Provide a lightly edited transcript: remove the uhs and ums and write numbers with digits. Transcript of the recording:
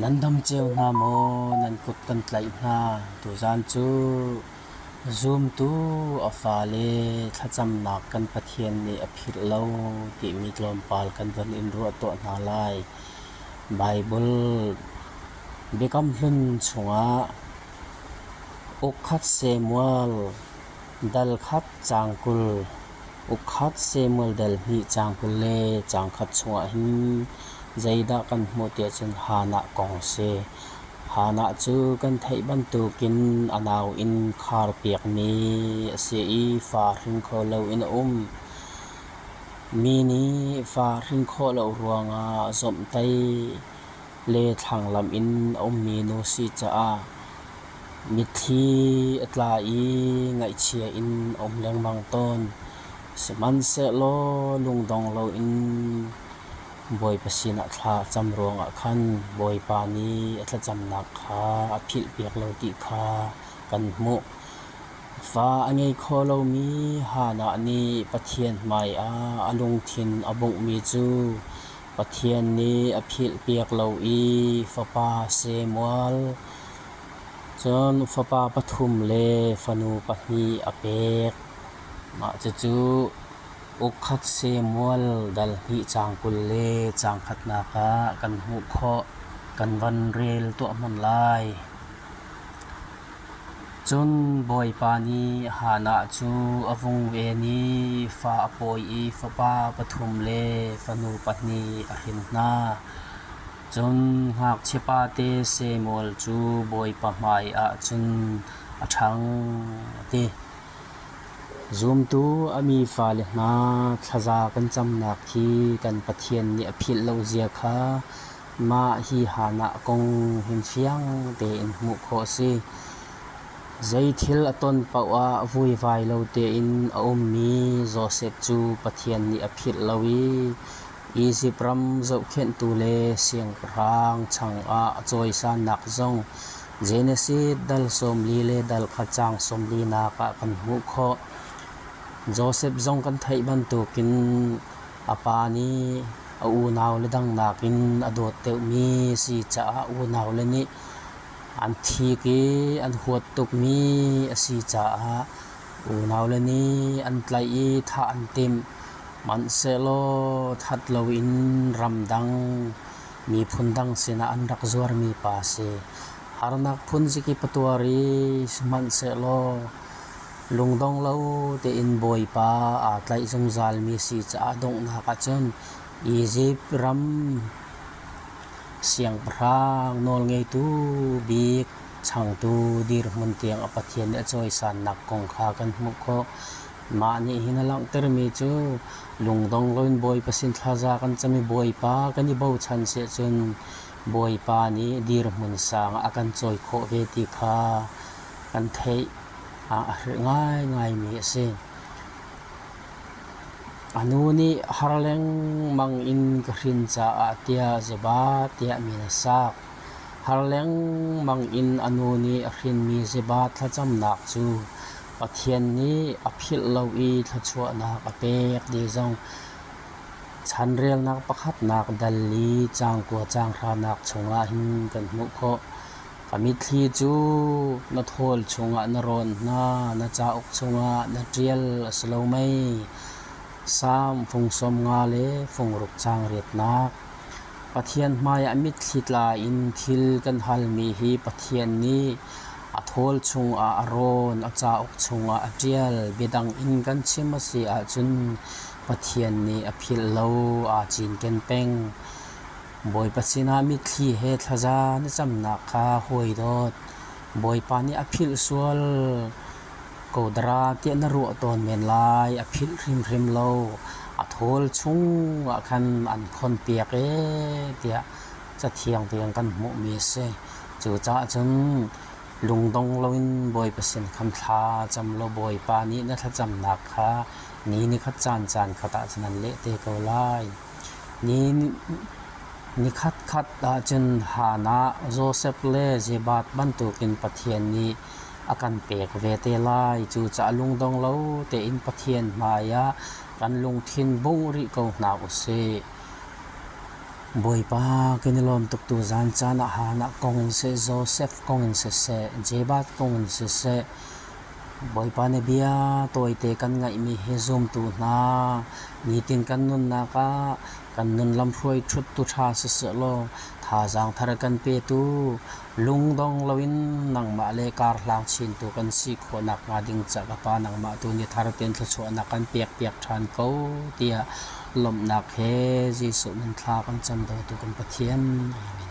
Nan dam cio hna maw? Nan kut kan tlaih hna. Tuzaan cu zumtu a fale thlacamnak kan Pathian nih a philh lo timi tlawmpal kan von in ruah tuah hna lai. Baibal Biakam Hlun chungah ukkhat Samuel dal khat caang 20, ukkhat Samuel dal hnih caang 20 le caang khat chungah hin zeidah kan hmuh tiah cun Hannah kong a si. Hannah cu kan theih bantukin a nau inn kharpiakmi a si i fa hring kho loin a um. Mi nih fa hrin khawh lo ruangah zawmhtaih le thlanglamh in a ummi nu si caah mitthli a tla i ngaihchia in a um lengmang tawn. Sihmanhsehlaw lungdong loin Bawipa sinah thla a cam ruangah khan Bawipa nih a thlacamnak kha a philhpiak lo ti kha kan hmuh. Fa a ngei kho lomi Hannah nih Pathian hmaiah a lungthin a bunghmi cu Pathian nih a philhpiak lo i fapa Samuel, cun fapa pathum le fanu pahnih a pek. Mah cucu ukkhat Samuel dal hnih caang 20 le caang khatnak ah kan hmuh khawh. Kan van rel tuah hmanh lai. Cun Bawipa nih Hannah cu a vung ven i fa a pawi i fapa pathum le fanu pahnih a hrin hna. Cun ngakchiapate Samuel cu Bawipa hmaiah cun a ṭhang, a ti. Zumtu a mi fale hna thlaza kan camnak hi kan Pathian nih a philh lo zia kha Mah hi Hannah kong hin fiang tein hmuh khawh a si. Zei thil a ton paoh ah vuivai lo tein a ummi Josef cu Pathian nih a philh lo i Izipt ram zohkhenhtu le siangpahrang changah a cawisannak zong Genesis dal 40 le dal khat caang 40nak ah kan hmuh khawh. Josef zong kan theih bantukin A pa nih a unaule dang nakin a dawt deuhmi a si caah unaule nih an thik i an huat tukmi a si caah unaule nih an tlaih i thah an timh. Hmanhsehlaw that loin ramdang miphun dang sinah an rak zuarmi pa a si. Harnak phunzikip a tuar i sihmanhsehlaw Lungdong lo tein Bawipa aa tlaih zungzalmi si caah donghnak ahcun Izipt ram siangpahrang nawlngeitu bik changtu dirhmun tiang a Pathian nih a cawisannak kong kha kan hmuh khawh. Mah nih hin a langhtermi cu lungdong loin Bawipa sin thlaza kan cam i Bawipa kan i bochan si ahcun Bawipa nih dirhmun sang ah a kan cawi khawh ve ti kha kan theih. A hrih ngaingaimi a si. A nu nih har lengmang in ka hrin caah tiah Ziba tiah min a sak. Har lengmang in a nu nih a hrinmi Ziba thlacamnak cu Pathian nih a philh lo i thluachuahnak a pek ti zong chanrelnak pakhatnak dal i caang kua caang hranak chungah hin kan hmuh khawh. Ka mitthli cu na thawl chungah na rawn hna, na cauk chungah na ṭial a si lo mei? Salm fung 50 le fung ruk caang riatnak. Pathian hmaiah mitthli tla in thil kan halmi hi Pathian nih a thawl chungah a rawn, a cauk chungah a ṭial. Biadang in kan chim a si ahcun Pathian nih a philh lo, aa cinken peng. Bawipa sinah mitthli he thlaza na camnak kha hawi dawt. Bawipa nih a philh sual ko dara tiah na ruah tawn men lai. A philh hrimhrim lo. A thawl chungah khan an khonpiak ee tiah Cathiang tiang kan hmuhmi a si. Cucaah cun lungdong loin Bawipa sin khan thla cam law Bawipa nih na thlacamnak kha ni nikhat caan caan khat ah cun an leh te ko lai. Nikhatkhat ahcun Hannah, Josef le Jebat bantukin Pathian nih a kan pek ve te lai. Cucaah lungdong lo tein Pathian hmaiah kan lungthin bungh rih ko hna u sih. Bawipa kan i lawm tuk tuzaan caan ah Hannah kong in siseh, Josef kong in siseh, Jebat kong in siseh, Bawipa na bia tawite kan ngaihmi hi zumtu hna nitin kan nunnak ah kan nun lamhruai ṭhuttu ṭha siseh law thazaang thar kan petu lungdong loin nangmah le karhlang chintu kan si khawh nakhnga ding ca ka Pa nangmah tu ni thar tein thluachuahnak kan pekpiak ṭhan ko tiah lawmhnak he Jesuh min thla kan cam dawtu kan Pathian. Amen.